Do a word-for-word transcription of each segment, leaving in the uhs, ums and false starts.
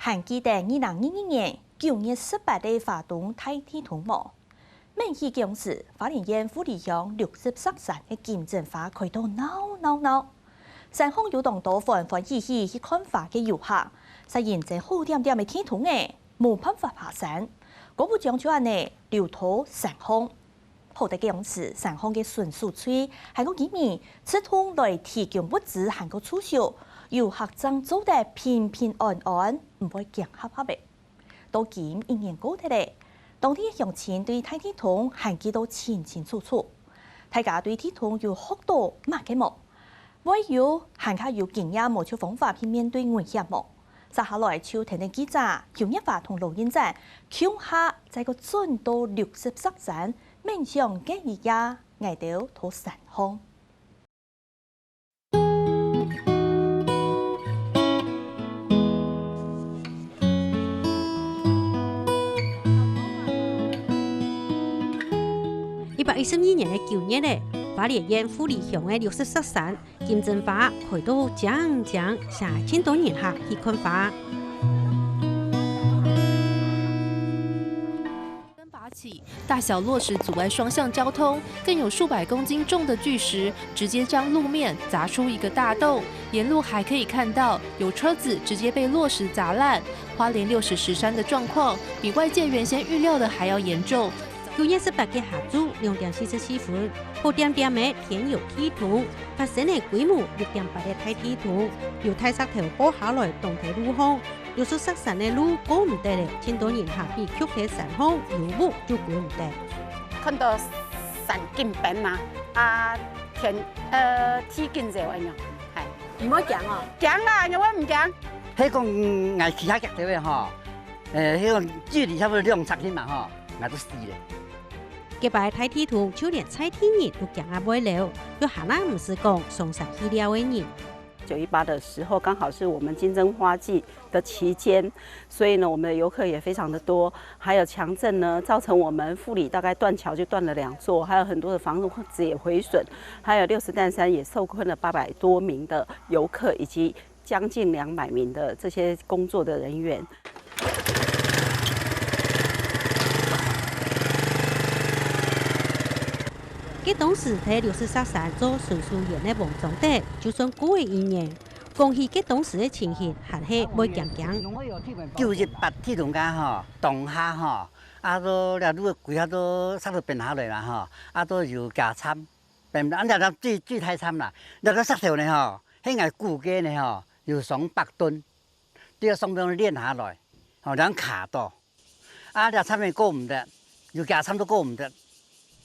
還記得二零二二年九月十八个花東大地動無？免洗該時，花蓮縣富里鄉六十石山个金針花開到鬧鬧鬧。山項有當多歡歡喜喜去看花个遊客，煞因真好恬恬个地動仔，無辦法爬山，姑不將就恁仔溜到山項。 好得該時山項个巡守隊還過居民自動來提供物資還過助手，遊客正做得平平安安，毋會驚嚇嚇仔。到今一年過忒咧，當地个鄉親對大地動還記到清清楚楚。大家對地動有學到麼个無？ 會友還較有經驗無？就方法去面對危險無？接下來就跈等記者邱月華同羅英展共下再過轉到六十石山，面向該一夜，𠊎兜到山項。 一百一十二年个九月咧，花蓮縣富里鄉个六十石山，金針花開到靚靚，唌盡多人客去看花。 拔起，大小落石阻碍雙向交通，更有数百公斤重的巨石直接将路面砸出一个大洞，沿路还可以看到有车子直接被落石砸烂。花莲六十石山的状况比外界原先预料的还要严重。九月十八个下晝兩點四十四分，好恬恬个天有地動，發生个規模六點八个大地動，有大石頭爆下來擋在路項， 六十石山个路過毋得咧，盡多人客被跍在山項，有屋就歸毋得。看到山緊崩啊，啊，天，呃，地緊搖恁樣，係。你毋會驚哦？驚啦，仰會毋驚？係講𠊎企較遽兜仔吼，呃，係講距離差不多兩尺遠嘛吼，𠊎都死咧。該擺大地動，就連在地人都驚啊會溜，又還那毋使講上山去尞个人。 九一八的时候，刚好是我们金针花季的期间，所以呢，我们的游客也非常的多。还有强震呢，造成我们富里大概断桥就断了两座，还有很多的房子也毁损，还有六十石山也受困了八百多名的游客，以及将近两百名的这些工作的人员。 該當時在六十石山做巡守員个王宗德，就算過了一年，講起該當時个情形，還係會驚驚。九一八地動該吼，當下吼，啊都這路个規下都石頭崩下來啦吼，啊都有加慘，崩啊這這最最大慘啦，這个石頭呢吼，係𠊎估計呢吼，有上百噸，對上面連下來，吼，這樣卡到。 啊這慘个過毋得，有加慘都過毋得。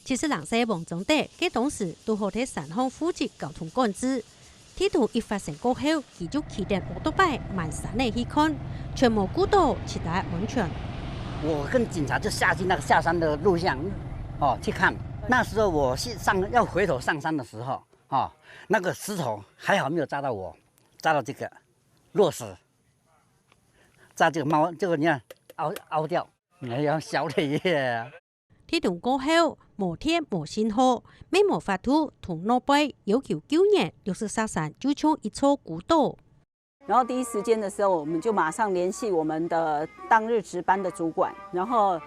七十零歲个王宗德，該當時堵好在山項負責交通管制。地動一發生過後，佢就騎等奧多拜滿山仔去看，全無顧到自家个安全。我跟警察就下去那個下山的路上，哦，去看。那時候我是上，要回頭上山的時候，哦，那個石頭還好沒有砸到我，砸到這個落石。 這這个貓，這个你看，凹凹掉，哎呀，小的耶。地動過後，無電無信號，乜無法度通長輩，要求救援，六十石山就像一座孤島。然後第一時間的時候，我們就馬上聯繫我們的當日值班的主管，然後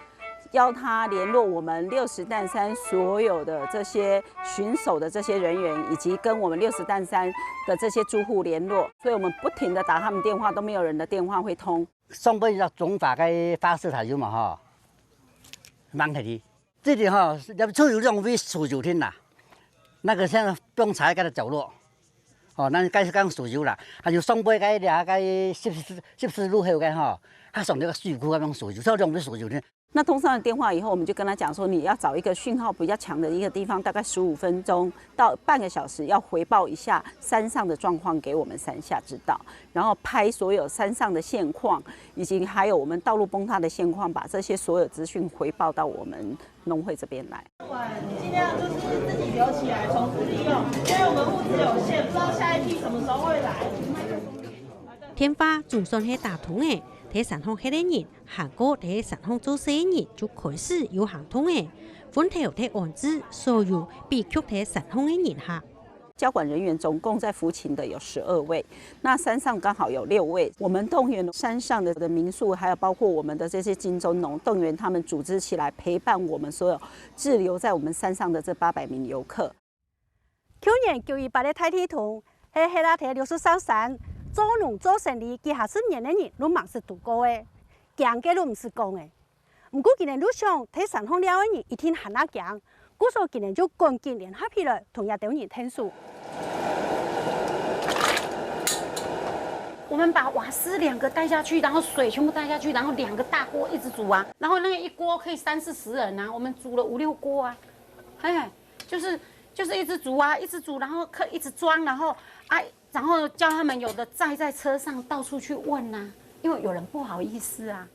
邀他聯絡我們六十石山所有的這些巡守的這些人員，以及跟我們六十石山的這些住戶聯絡，所以我們不停地打他們電話，都沒有人的電話會通。上背一隻中華个花市還有嘛吼，人客哩。這裡吼，就有兩位巡守亭啦，那個現在放在該個角落。 哦，那該是講巡守啦，還有上背該尞該十字十字路口个吼，佢上這個水庫該種巡守，所以兩位巡守呢。那通上了電話以後，我們就跟他講說，你要找一個訊號比較強的一個地方，大概十五分鐘到半個小時，要回報一下山上的狀況給我們山下知道，然後拍所有山上的現況，以及還有我們道路崩塌的現況，把這些所有資訊回報到我們農會這邊來。 盡量就是自己留起來，重複利用，因為我們物資有限，不知道下一批什麼時候會來。電話總算係打通了，在山項歇个人，還過在山項做事个人就開始有行動了。分頭在安置所有被跍在山項个人客。交管人员总共在浮潜的有十二位，那山上刚好有六位。我们动员山上的的民宿，还有包括我们的这些金钟农，动员他们组织起来陪伴我们所有滞留在我们山上的这八百名游客。 舊年九一八个大地動，係Hilat个六十石山，做農做生理幾下十年个人都吂識堵過个，驚个都毋使講个。毋過今年路上，在山項尞个人一定還較驚，故所今年就趕緊聯合起來，同這兜人𢯭手。我们把瓦斯两个带下去，然后水全部带下去，然后两个大锅一直煮啊，然后那个一锅可以三四十人啊，我们煮了五六锅啊，嘿，就是就是一直煮啊，一直煮，然后客一直装，然后啊，然后叫他们有的载在车上到处去问啊，因为有人不好意思啊。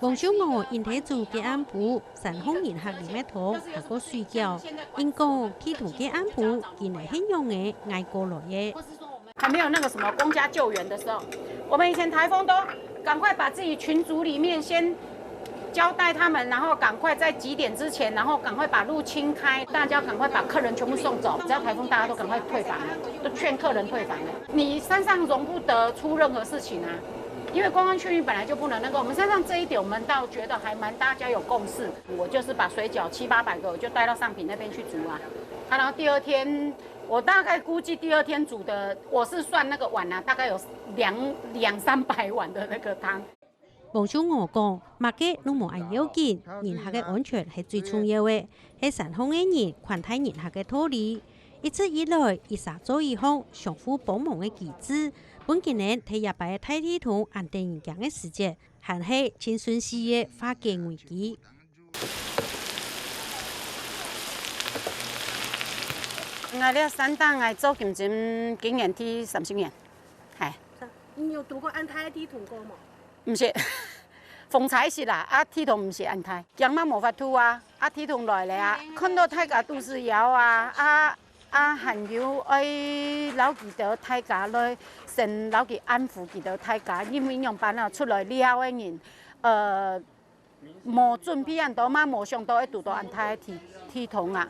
黃秀娥因為做个暗晡，山項人客啉个湯，還過水餃，因講地動个暗晡，佢等係仰仔挨過來个。 还没有那个什么公家救援的时候，我们以前台风都赶快把自己群组里面先交代他们，然后赶快在几点之前，然后赶快把路清开，大家赶快把客人全部送走。只要台风，大家都赶快退房了，都劝客人退房了。你山上容不得出任何事情啊，因为观光区域本来就不能那个。我们山上这一点，我们倒觉得还蛮大家有共识。我就是把水饺七八百个，我就带到上品那边去煮啊。啊，然后第二天，我大概估计第二天煮的，我是算那个碗啊，大概有两两三百碗的那个汤。黃秀娥講，麼个都無恁要緊，人客个安全係最重要个，係山項个人款待人客个道理。一直以來，一儕做一項，相互幫忙个機制，分今年在這擺个大地動恁得人驚个時節，還係盡順序个化解危機。 𠊎這山頂𠊎做金針今年第三十年，係。你有堵過恁大个地動過無？毋係，風災時啦，啊地動毋係恁大，驚嘛無法度啊，啊地動來了啊，看到大家肚屎枵啊，啊啊還有愛摎佢兜大家來，先摎佢安撫佢兜大家，因為仰般啊，出來尞个人，呃， 無準備恁多嘛，無想到會堵到恁大个地地動啊。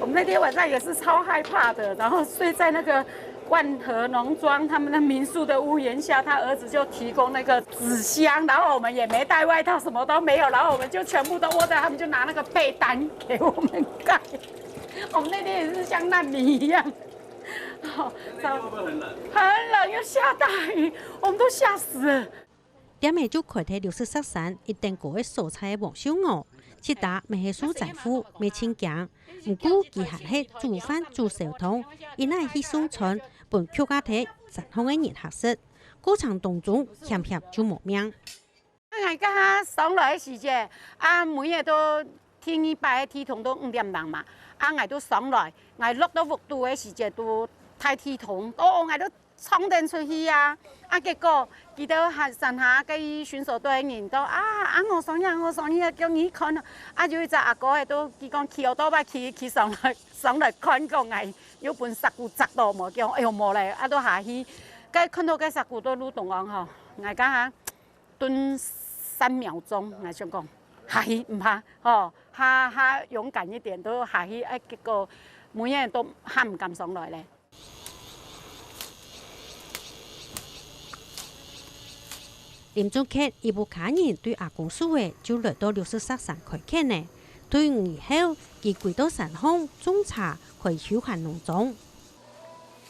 我們那天晚上也是超害怕的，然後睡在那個萬和農莊他們的民宿的屋簷下，他兒子就提供那個紙箱，然後我們也沒帶外套，什麼都沒有，然後我們就全部都窩在，他們就拿那個被單給我們蓋。我們那天也是像難民一樣。 好，那天會不會很冷？很冷，又下大雨，我們都嚇死了。店仔就開在六十石山一等高个所在个黃秀娥，自家乜係受災戶，乜盡驚。毋過佢還係煮飯煮燒湯，一拿去送餐，分局下頭山項个人客食。過程當中險險就無命。 啊，𠊎該下上來个時節，啊，每日都第二擺个地動都五點零嘛，啊，𠊎都上來，𠊎落到屋肚个時節都大地動，哦，𠊎都衝等出去啊，啊，結果佢兜下山下个巡守隊个人都啊，啊，𠊎上去，𠊎上去啊，叫你看啊，啊，有一隻阿哥仔都佢講騎奧多拜騎騎上來上來看講𠊎有分石牯矺到無，講哎喲無咧，啊，都下去，該看到該石牯都愈動哦吼，𠊎該下。 蹲三秒鐘，𠊎想講，下去毋怕，吼，較較勇敢一點，都下去，哎，結果每人都還毋敢上來咧。林俊傑一屋下人對阿公手下就來到六十石山開墾咧，對以後佢歸到山項種茶，開休閒農莊。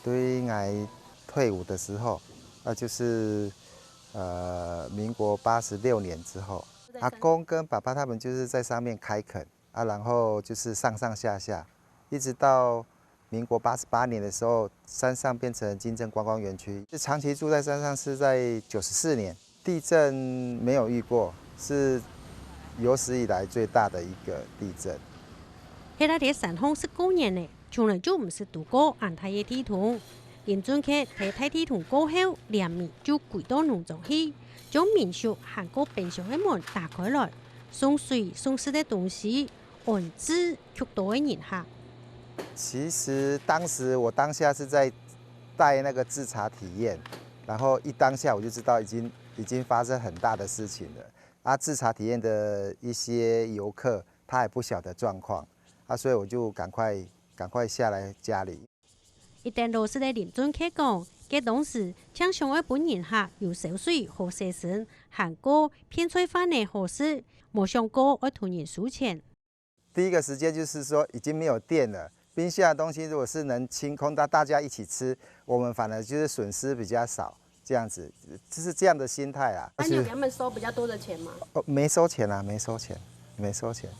對𠊎退伍的時候，那就是呃，民國八十六年之後，阿公跟爸爸他們就是在上面開墾啊，然後就是上上下下，一直到民國八十八年的時候，山上變成金正觀光園區。是長期住在山上是在九十四年，地震沒有遇過，是有史以來最大的一個地震。係啦，在山項十過年咧， 從來就毋識堵過恁大个地動。林俊傑在大地動過後，連尾就歸到農莊去，將民宿還過冰箱个門打開來，送水送食个東西，安置逐多个人客。其實當時我當下是在帶那個製茶體驗，然後一當下我就知道已經已經發生很大的事情了。啊，製茶體驗的一些遊客他還不曉得狀況，啊，所以我就趕快，趕快下來家裡。一等老實个林俊傑講，該當時淨想愛分人客有燒水好洗身，還過片菜飯仔好食，無想過愛同人收錢。第一個時間就是說已經沒有電了，冰箱的東西如果是能清空，大，大家一起吃，我們反而就是損失比較少，這樣子，就是這樣的心態啦。那你有給他們收比較多的錢嗎？哦，沒收錢啊，沒收錢，沒收錢。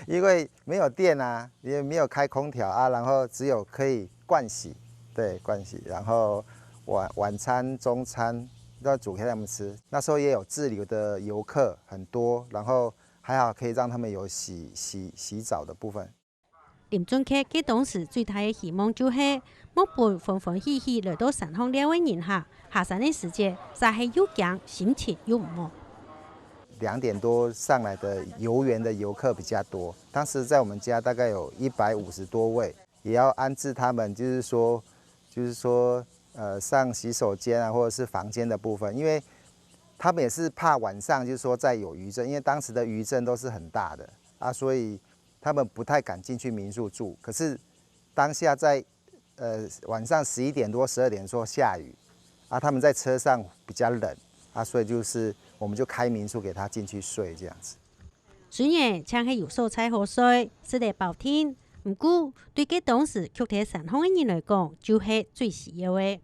因為沒有電啊，也沒有開空調啊，然後只有可以盥洗，對，盥洗，然後晚，晚餐、中餐都要煮給他們吃。那時候也有滯留的遊客很多，然後還好可以讓他們有洗，洗，洗澡的部分。林俊傑佢當時最大个希望就係，莫分歡歡喜喜來到山項尞个人客，下山个時節，煞係又驚，心情又毋好。兩點多上來的遊園的遊客比較多，當時在我們家大概有一百五十多位，也要安置他們，就是說，就是說，呃，上洗手間啊，或者是房間的部分，因為他們也是怕晚上，就是說再有餘震，因為當時的餘震都是很大的啊，所以他們不太敢進去民宿住。可是當下在，呃，晚上十一點多、十二點說下雨，啊，他們在車上比較冷，啊，所以就是我們就開民宿給他進去睡這樣子。雖然淨係有所在好睡，食得飽定，毋過對該當時跍在山項个人來講，就係最需要个。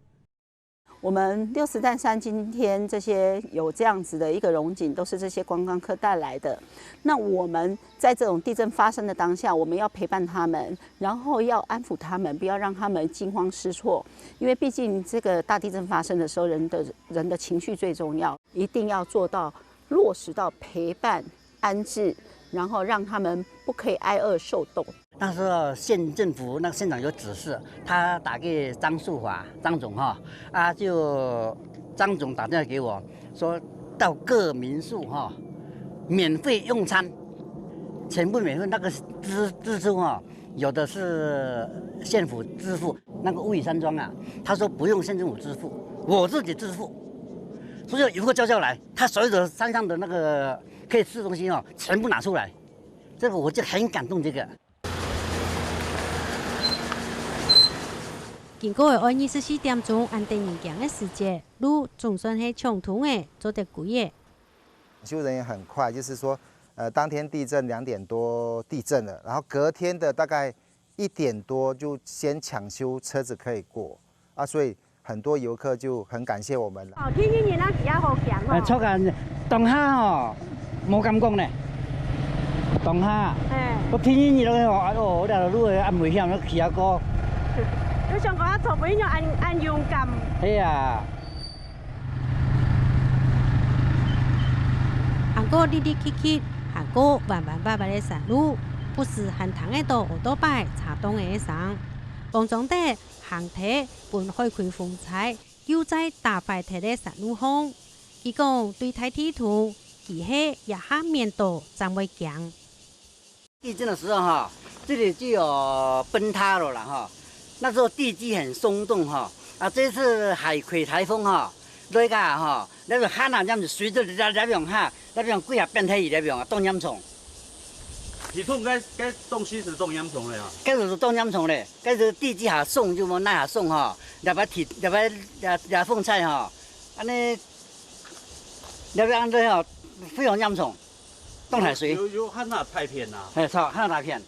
我們六十石山今天這些有這樣子的一個榮景，都是這些觀光客帶來的。那我們在這種地震發生的當下，我們要陪伴他們，然後要安撫他們，不要讓他們驚慌失措，因為畢竟這個大地震發生的時候，人的，人的情緒最重要，一定要做到落實到陪伴、安置，然後讓他們不可以挨餓受凍。那時候縣政府那縣長有指示，他打給張樹華，張總哈，啊，就張總打電話給我，說到各民宿哈，免費用餐，全部免費，那個支，支出哈，有的是縣府支付，那個烏里山莊啊，他說不用縣政府支付，我自己支付。所以遊客叫叫來，他所有的山上的那個可以吃的東西哦，全部拿出來，這個我就很感動這個。經過了二十四點鐘恁得人驚个時節，路總算係暢通个，做得歸个。搶修人員很快，就是說，呃，當天地震兩點多地震了，然後隔天的大概一點多就先搶修車子可以過，啊，所以很多遊客就很感謝我們。哦，天氣熱啊，比較好行哦。哎，著啊，當下哦，無感覺呢。當下，哎。我天氣熱落去哦，哎喲，我這路會恁危險，我騎啊過。有想講啊，做朋友恁，恁勇敢。係啊。 行過凹凹曲曲，行過彎彎斡斡个山路，不時還聽得到oo-tóo-bái車動个聲。黃宗德行忒分海葵風吹，又再打壞忒个山路項。佢講對大地動，佢係這下面倒正會驚。 地震的時候哈，這裡就有崩塌了啦哈。那時候地基很鬆動哈，啊，這次海葵颱風哈，來个哈，那個下那樣子隨著這這樣哈，那樣幾下變黑的那樣啊，當嚴重。地動該該東西係當嚴重个啊。該係當嚴重个，該係地基下鬆就無奈下鬆哈，這擺地這擺這這風吹哈，恁呢，這擺恁呢哈，非常嚴重，當大水。有有有，下那大片啊。哎，著，下那大片。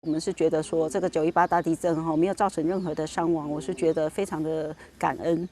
我們是覺得說，這個九一八大地震哈，沒有造成任何的傷亡，我是覺得非常的感恩。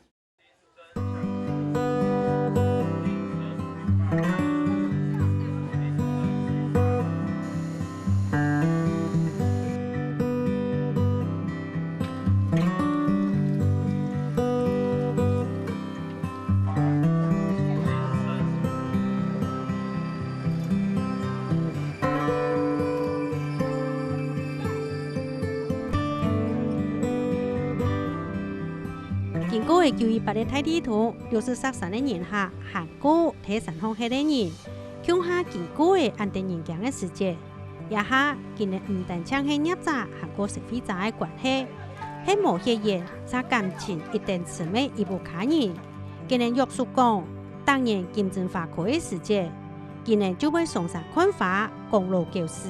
經過个九一八个大地動，六十石山个人客還過忒山項歇个人，共下經過个恁得人驚个時節。這下，佢等毋單淨係業者還過消費者个關係，係無血緣、嗄感情一等深个一屋下人。佢等約束講，逐年金針花開个時節，今日就會上山看花、講老舊事。